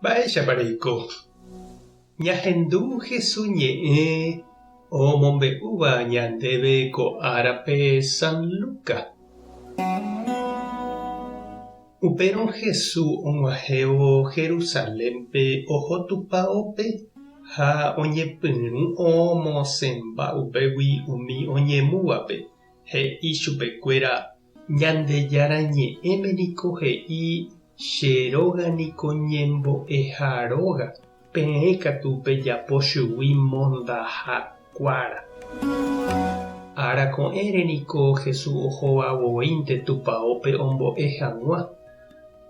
Mba'éichapa reiko? Ñahendu Hesu ñe'ẽ omombe'úva ñandéve ko árape San Luca. Upérõ Hesu og̃uahẽvo Jerusalénpe oho tupaópe ha oñepyrũ omosẽmba upégui umi oñemúvape, he'i chupekuéra, Ñandejára Ñe'ẽme niko he'i, Che róga niko ñembo'eha róga, peẽ katu pejapo chugui mondaha kuára. Ára ko'ẽre niko Jesús ohóva voínte tupaópe ombo'e hag̃ua.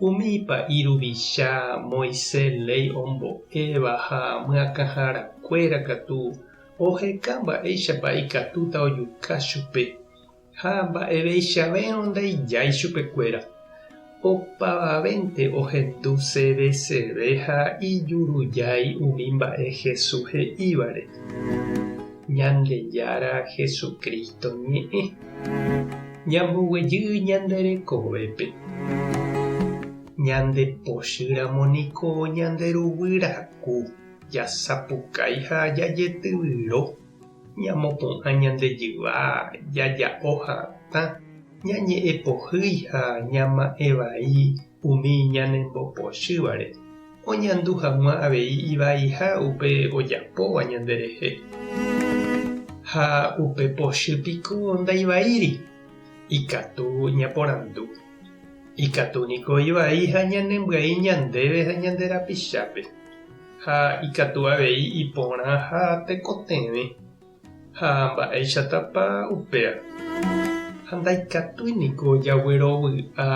Umi pa'i ruvicha, Moisés léi ombo'éva ha myakãharakuéra katu oheka mba'éichapa ikatúta ojuka chupe. Ha mba'eveichavérõ ndaijái chupekuéra. Opavavénte ohendu seveseve ha ijurujái umi mba'e Jesús he'ívare. Ñandejára Jesucristo ñe'ẽ. Ñamboguejy ñande rekovépe. Ñande pochýramo niko ñande ruguy raku, jasapukái ha jajetyvyro. Ñamopu'ã ñande jyva, jaja'o hatã, ñañe'ẽ pohýi ha ñama'ẽ vai umi ñanembopochývare, oñandu hag̃ua avei ivaiha upe ojapóva ñanderehe. Ha upe pochy piko ndaivaíri? Ikatu ñaporandu. Ikatu niko ivai ha ñanembyai ñandéve ha ñande rapichápe. Ha ikatu avei iporã ha tekotevẽ. Ha mba'éichatapa upéva? Ha ndaikatúi niko jaguerovy'a,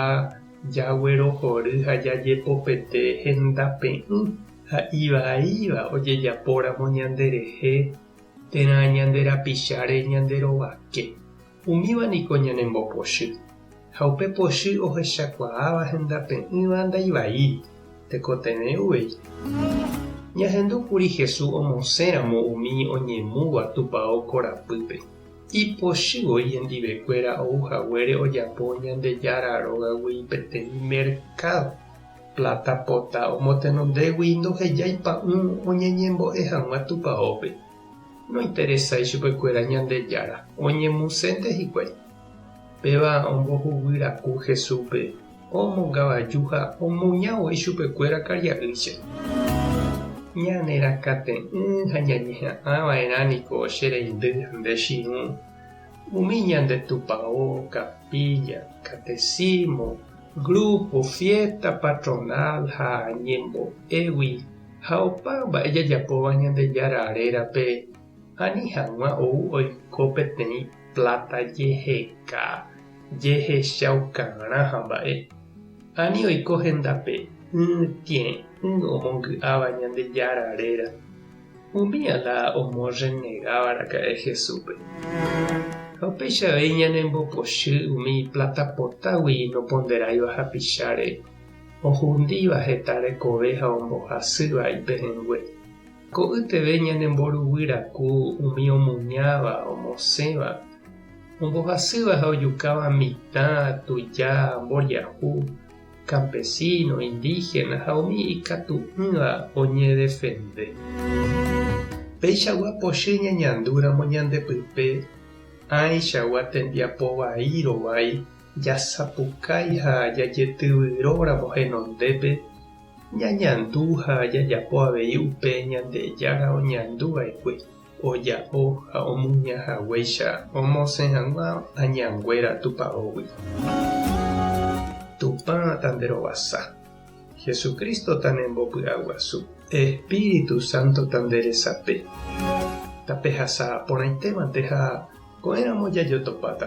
jaguerohory ha jajepopete hendape'ỹ ha ivaíva ojejapóramo ñanderehe térã ñande rapicháre ñande rovake. Umíva niko ñanembopochy, ha upe pochy ohechakuaáva hendape'ỹva ndaivaíri, tekotevẽ uvei. Ñahendu kuri Jesús omosẽramo umi oñemúva tupao korapýpe. Ipochy voi hendivekuéra ou haguére ojapo Ñandejára rógagui peteĩ merkádo. Pláta pota omotenondégui ndohejái pa'ũ oñeñembo'e hag̃ua tupaópe. Nointeresái chupekuéra Ñandejára, oñemusénte hikuái. Péva ombohuguyraku Jesúspe, omongavaju ha omuña voi chupekuéra karia'ýicha. Ñanerakate'ỹ ha ñañeha'ã va'erã niko che reindy ha nde chirũ, umi ñande tupao, capilla, catecismo, grupo, fiesta patronal ha ñembo'égui Ha opa mba'e jajapóva Ñandejára rérape ani hag̃ua ou oiko peteĩ pláta jeheka, jehechaukarã ha mba'e. Ani oiko hendape'ỹ tie'ỹ omongy'áva Ñandejára réra. Umía la omorrenegáva raka'e Jesúspe. Ha upéicha avei ñanembopochy umi pláta potágui noponderáiva hapicháre. Ohundíva heta rekove ha ombohasýva ipehẽngue. Ko'ýteve ñanemboruguy raku umi omuñáva, omosẽva, ombohasýva ha ojukáva mitã, tuja, mboriahu, campesino, indígena ha umi ikatu'ỹva oñedefende. Peichagua pochy ñañandúramo ñande pype ãichagua tembiapo vai rovái Jasapukái ha jajetyvyróramo henondépe, ñañandu ha jajapo avei upe Ñandejára oñandu va'ekue, oja'o ha omuña haguéicha omosẽ hag̃ua añanguéra tupaógui. Tupã tanderovasa. Jesucristo tanembopy'aguasu. Espíritu Santo tanderesape. Tapehasa porãitévante ha ko'ẽramo jajotopáta.